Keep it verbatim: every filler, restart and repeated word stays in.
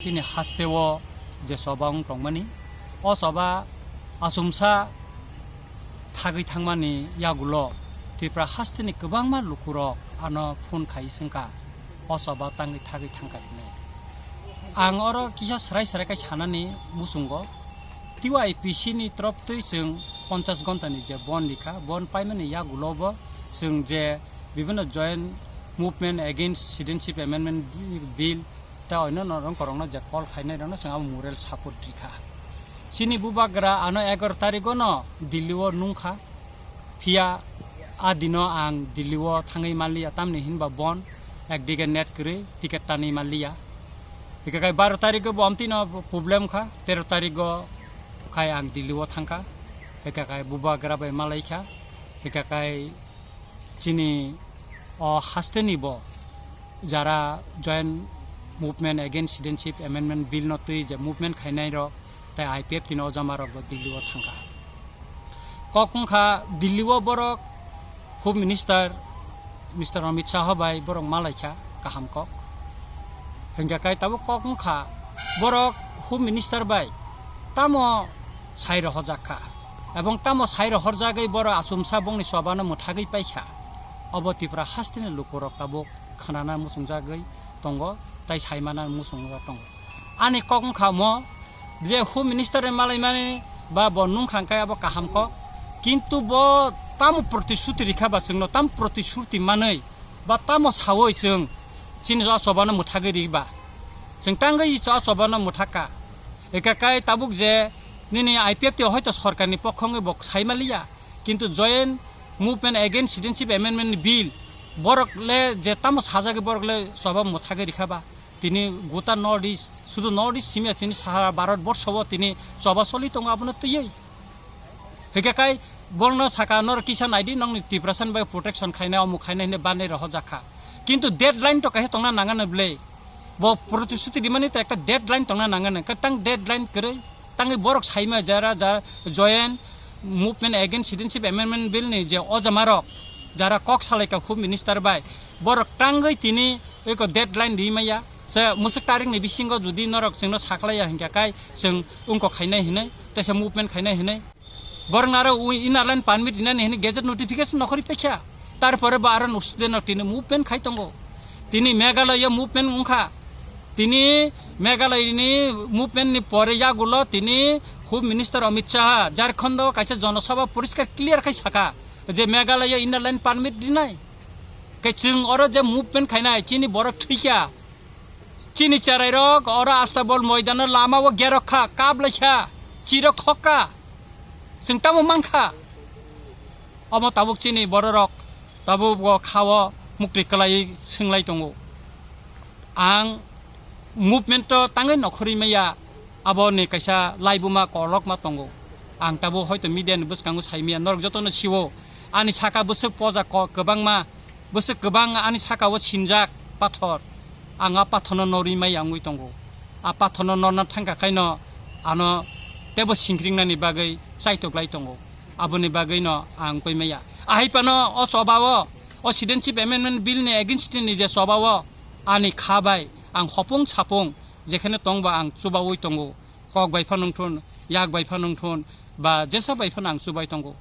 Chini hasteo je choba wng tongmani, o choba achomsa thagwi thangmani yagulo Tripura hasteni kwbangma lukurok ano phone khai swngkha, o choba tangwi thagwi thangkha hinwi. Ang oro kisa srai srai khe sanani muchungo, T Y P C ni troptwi chwng ponchash ghonta ni je bon rikha, bon paimani yagulo bo chwng je bibhinno Joint Movement Against Citizenship Amendment Bill tei onno norok korokno je call khainai rokno chwng abo moral support rikha. Chini bubagra ano egaroh tarigo no Delhi o nungkha, phiya a dino ang Delhi o thangwi manliya, tamni hinba bon ekdige net kwrwi ticket tanwi manliya. Hikakai baro tarigo bo amtino problem kha, tero tarigo khai ang Delhi o thangkha, hikakai bubagra bai malaikha, hikakai chini o hasteni bo jara Joint Movement Against Citizenship Amendment Bill no twi je movement khainai rok tei I P F T ni o jama rok bo Delhi o thangkha. Kok wngkha Delhi o borok Home Minister Mister Amit Shah bai borok malaikha kaham kok. Hingkha kai tabuk kok wngkha borok Home Minister bai tamo sai rohorjak kha, ebong tamo sai rohorjagwi borok achomsa bongni chobano mwthagwi paikha. Obo Tripura hasteni lukurok tabuk khnana muchungjagwi tongo tei saimana muchungjak tongo. Ani kok wngkha omo je Home Minister ni malaimani ba bo nungkha hwnkhe abo kaham kok, kintu bo tamo protishruti rikha ba chwngno tamo protishruti manwi ba tamo sawi chwng chini o chobano mwthagwi riba. Chwng tangwi o chobano mwthakha. Eka kai tabuk je nini I P F T hoito sorkarni pokho wngwi bo saimaliya, kintu Joint Movement Against Citizenship Amendment Bill borok le je tamo sajagwi borok le choba mwthagwi rikha ba. Tini gota North East, sudu North East simya chini sahara Bharat borsho bo tini choba choli tongo abono twiwi. Hwnkhe kai borokno saka, "Norok kisa naidi, nokni Tiprasa bai protection khainai, omuk khainai," hinwi banai rohorjak kha. Kintu deadline to kaisa tongna nangani bwle. Bo protishruti rimani to ekta deadline tongna nangani. Kwtang deadline kwrwi. Tangwi borok saima jara ja Joint Movement Against Citizenship Amendment Bill ni je ojamarok jara kok salaikha Home Minister bai, borok tangwi tini eko deadline rimaya. Se mwswk tarikni bisingo jodi norok chwngno saklaiya hinkha kai chwng wngkok khainai hinwi, teisa movement khainai hinwi. Borok naro ui inner line permit rinani hini gazette notification nokhorwi paikha. Tarpore bo aro nuk student nok tini movement khai tongo. Tini Meghalaya movement wngkha. Tini Meghalaya ni movement ni pore yagulo tini Home Minister Amit Shah Jharkhand o kaisa jonosabha poriskar clear khai saka je Meghalaya inner line permit rinai. Khe chwng oro je movement khainai chini borok thwikha. Chini cherairok oro Astabol moidano lama o gerok kha, kap lai kha, chirok khok kha. Chwng tamo man kha. Omo tabuk chini bororok tabuk o kha o mukti kwlaiwi swng lai tongo. Ang movement o tangwi nokhorwi maya, abo ni kaisa laibuma kolokma tongo. Ang tabuk hoito media ni bwskango sai maya, norok jotono sio ani saka bwswk poja ko-, kwbangma. Bwswk kwbang ani saka o sinjak pathor, ang a pathorno norwi mai wngwi tongo. A pathorno norna thangkha khaino ano tebo singkringnani bagwi chaitok lai tongo. Aboni bagwino ang koi maya. Ahai phano o choba o, o Citizenship Amendment Bill ni against ni je choba o ani kha bai ang hopung sapung jekheno tongba ang chubaui tongo. Kok bai phano wngthun, yak bai phano wngthun, ba jesa bai phano ang chubai tongo.